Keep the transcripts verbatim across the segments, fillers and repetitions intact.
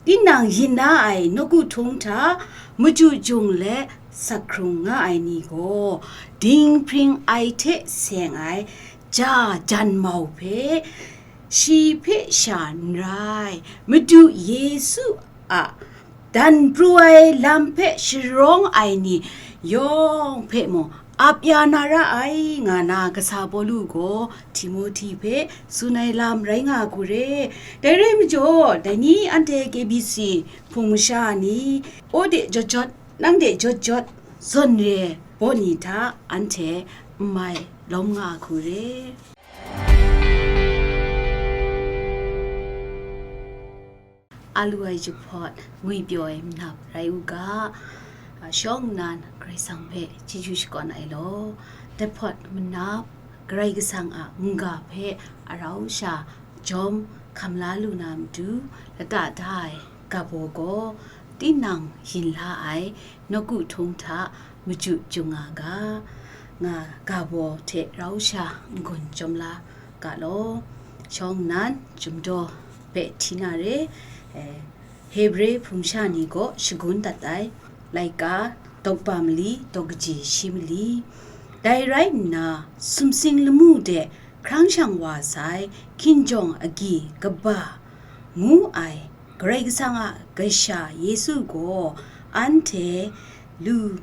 Tinang yin la ai nawku htung hta machyu jung let sak hkrung nga ai ni gaw, dinghpring ai hte seng ai ja jan mau hpe, shi hpe sha n rai, Madu Yesu a dan pru ai lam hpe sharawng ai ni yawng hpe mung ap ya na ra ai, nga na kasa Pawlu gaw Timohti hpe tsun ai lam rai nga hku re. Dai rai majaw, dai ni anhte K B C hpung masha ni, aw de jawt jawt, nang de jawt jawt, zawn re baw ni hta anhte n mai lawm nga hku re. A lu ai jahpawt ngwipyaw ai manap rai u ga, a, shawng nnan Karai Kasang hpe chyeju shakawn ai law, dai hpawt manap Karai Kasang a mungga hpe arau sha jawm hkam la lu na matu, lata da ai ga baw gaw, tinang yin la ai nawku htung hta machyu jung nga ga, nga ga baw hte rau sha n-gun jawm la ga law. Shawng nnan chyum daw hpe hti na re, eh, Hebre hpung sha ni gaw shagun dat ai, laika, daw kaba mali, daw kaji shi mali. Dai rai nna, sumsing lamu de hkrang shang wa sai, hkinjawng agyi kaba ngu ai, Karai Kasang a Kasha Yesu gaw anhte lu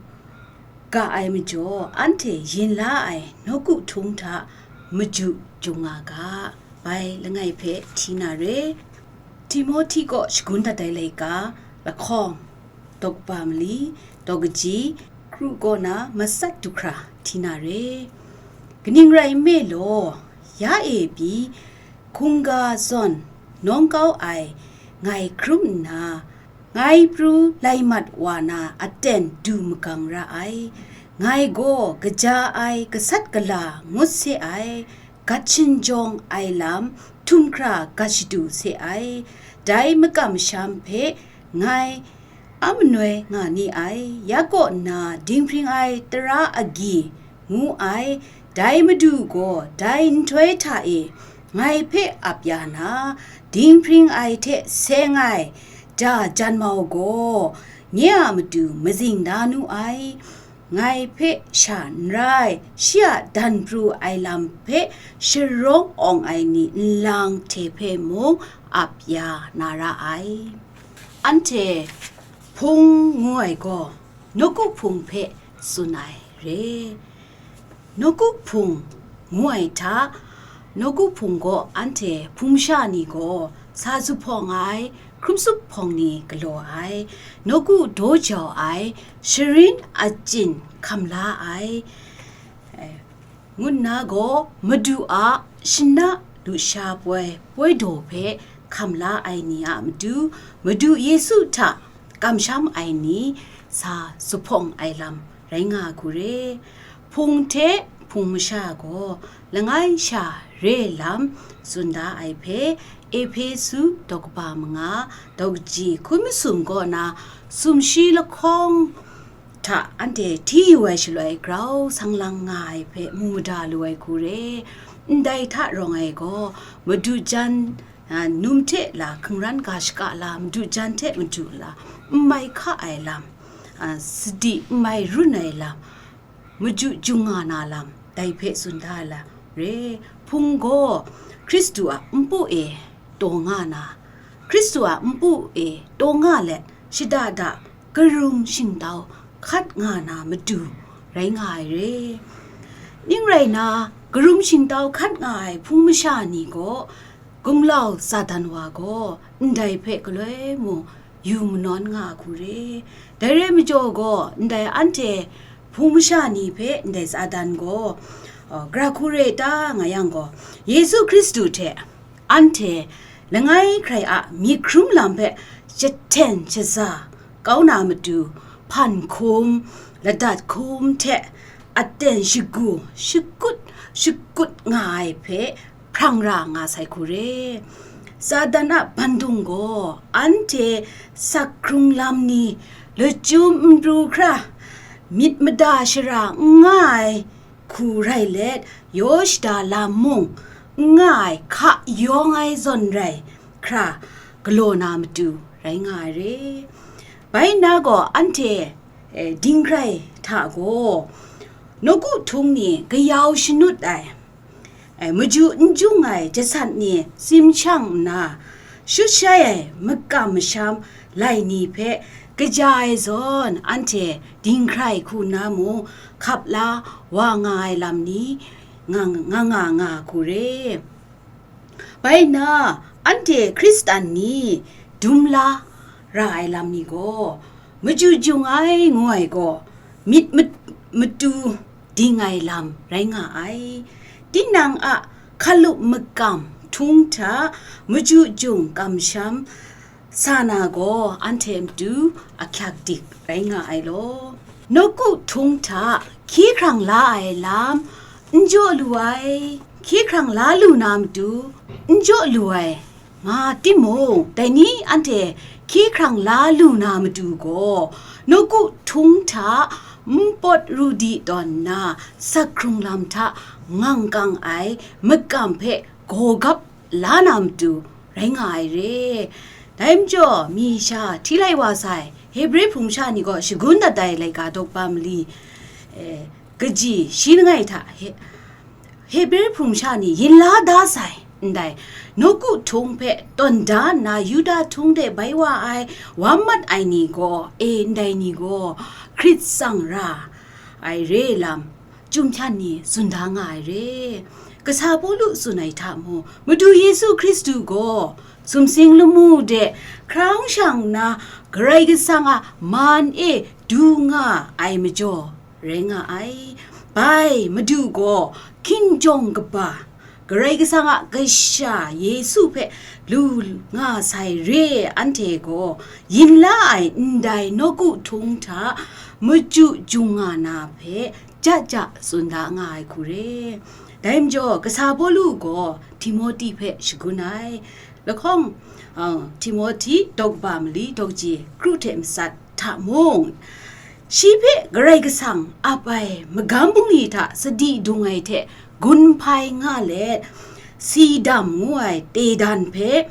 ga ai majaw, anhte yin la ai nawku htung hta machyu jung nga ga, bai langai hpe hti na re. Timohti kaw shagun dat ai laika, lahkawng, daw kaba mali, daw kaji, kru kaw na matsat du hkra hti na re. Kaning rai nme law, ya e pyi, hkungga zawn nawng kau ai ngai hkrum nna, ngai pru lai mat wa na aten du magang ra ai. Ngai gaw kaja ai gasat gala ngut se ai, gat shinjawng ai lam htum hkra gat shadu se ai. Dai makam masham hpe ngai a manoi nga ni ai, ya kaw nna dinghpring ai tara agyi ngu ai, dai Madu gaw dai nhtoi hta e ngai hpe ap ya na, dinghpring ai hte seng ai ja jan mau gaw, nye a matu mazing da nu ai, ngai hpe sha n rai, shi a dan pru ai lam hpe sharawng awng ai ni nlang hte hpe mung ap ya na ra ai. Anhte hpung ngu ai gaw, nawku hpung hpe tsun ai re. Nawku hpung ngu ai hta, nawku hpung gaw anhte hpung masha ni gaw sa zuphpawng ai, hkrum zuphpawng ni galaw ai, nawku daw jau ai, sharin achyin hkam la ai, eh, ngu nna gaw, Madu a shana lusha poi poi daw hpe hkam la ai ni a matu, Madu Yesu hta kamsham ai ni sa zuphpawng ai lam rai nga hku re. Hpung hte hpung masha gaw langai sha re lam tsun da ai hpe, Ehpesu daw kaba manga, daw kaji hkun masum kaw na sumshi lahkawng hta anhte hti yu ai shaloi grau sang lang nga ai hpe mu mada lu ai hku re. Ndai hta rawng ai gaw, madu jan, a, num hte la hkungran ga shaka la, madu jan hte madu la n mai hka ai lam, a, sadi n mai run ai lam, maju jung nga na lam, dai hpe tsun da ai lam re. Hpung gaw Hkristu a npu e taw nga na, Hkristu a npu e taw nga let, shada da karum shingtau hkat nga na madu rai nga ai re. Ning rai na, karum shingtau hkat nga ai hpung masha ni gaw, gumlau Satan wa gaw ndai hpe galoi mung yu manawn nga hku re. Dai rai majaw gaw, ndai anhte hpung masha ni hpe ndai Satan gaw, uh, gara hku re ta nga yang gaw, Yesu Hkristu hte anhte langai hkrai a myit hkrum lam hpe jahten shaza kau na matu, hpan hkum, ladat hkum hte aten shagu shakut shakut nga ai hpe hprang ra nga sai hku re. Satan a bandung gaw anhte sak hkrung lam ni lachyum n pru hkra, myit mada shara n nga ai hku rai let, yaw shada lam mung n nga ai hka yawng ai zawn rai hkra galaw na matu rai nga ai re. Bai nna gaw anhte, eh, dinghkrai hta gaw nawku htung ni kayau shanut ai, eh, maju n jung ai jasat ni tsimshang nna, shut shai ai makam masham lai ni hpe kaja ai zawn, anhte dinghkrai hku nna mung hkap la wa nga ai lam ni nga nga nga, nga hku re. Bai nna, anhte Hkristan ni dum la ra ai lam ni gaw, maju jung ai ngu ai gaw, myit mat- matu ding ai lam rai nga ai. Tinang a hkalup makam htung hta maju jung kamsham sa na gaw, anhte matu ahkyak dik rai nga ai law. Nawku htung hta hkye hkrang la ai lam n jaw lu ai, hkye hkrang la lu na matu n jaw lu ai nga timung, dai ni anhte hkye hkrang la lu na matu gaw, nawku htung hta npawt ru di tawn nna, sak hkrung lam hta ngang kang ai makam hpe gaw gap la na matu rai nga ai re. Dai majaw, mi sha hti lai wa sai, Hebre hpung sha ni gaw shagun dat ai laika daw kaba mali, eh, kaji shi langai hta, He-, Hebre hpung sha ni yin la da sai, ndai nawku htung hpe tawn da nna, Yuda htung de bai wa ai, wa mat ai ni gaw, e, ndai ni gaw hkrit tsang ra ai re lam, chyum hpyan ni tsun da nga ai re. Kasa Pawlu tsun ai hta mung, Madu Yesu Hkristu gaw sumsing lamu de hkrang shang nna, Karai Kasang a man e du nga ai majaw rai nga ai. Bai, Madu gaw hkinjawng kaba, Karai Kasang a Kasha Yesu hpe lu nga sai re anhte gaw, yin la ai ndai nawku htung hta maju jung nga na hpe ja ja tsun da nga ai hku re. Dai majaw, Kasa Pawlu gaw Timohti hpe shagun ai. Lahkawng, uh, Timohti daw kaba mali daw kaji kru hte matsat hta mung, shi hpe Karai Kasang ap ai magam bungli hta sadi dung ai hte gun hpai nga let, si dam ngu ai tedan hpe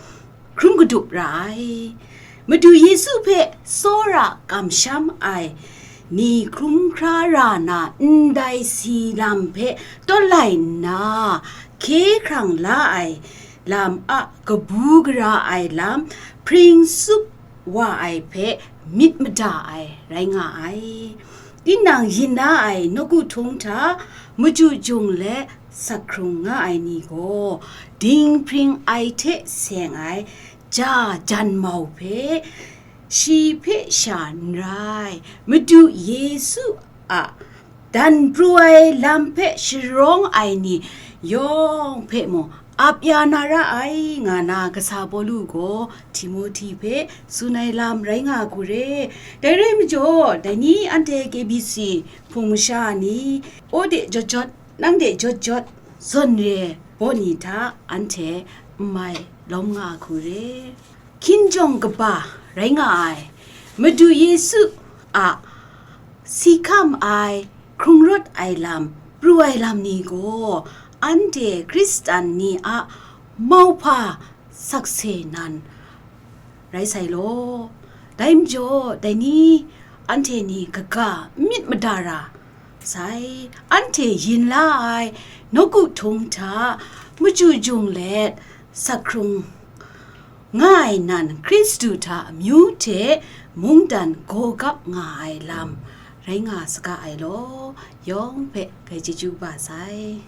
hkrum kadup ra ai. Madu Yesu hpe tsawra kamsham ai ni hkrum hkra ra na ndai si lam hpe tawt lai nna, hkye hkrang la ai lam a kabu gara ai lam hpring tsup wa ai hpe myit mada ai rai nga ai. Tinang yin la ai nawku htung hta maju jung let sak hkrung nga ai ni gaw, dinghpring ai hte seng ai ja jan mau hpe, shi hpe sha n rai, Madu Yesu a dan pru ai lam hpe sharawng ai ni yawng hpe mung ap ya na ra ai, nga na Kasa Pawlu gaw Timohti hpe tsun ai lam rai nga hku re. Dai rai majaw, dai ni anhte K B C hpung masha ni, aw de jawt jawt, nang de jawt jawt, zawn re baw ni hta anhte n mai lawm nga hku re. Hkinjawng kaba rai nga ai Madu Yesu a si hkam ai, hkrung rawt ai lam, pru ai lam ni gaw, anhte Hkristan ni a mauhpa sakse nan rai sai law. Dai majaw, dai ni anhte ni kaga n myit mada ra sai, anhte yin la ai nawku htung hta maju jung let sak hkrung nga ai nan, Hkristu hta amyu hte mungdan gaw gap nga ai lam rai nga saga ai law, yawng hpe grai chyeju kaba sai.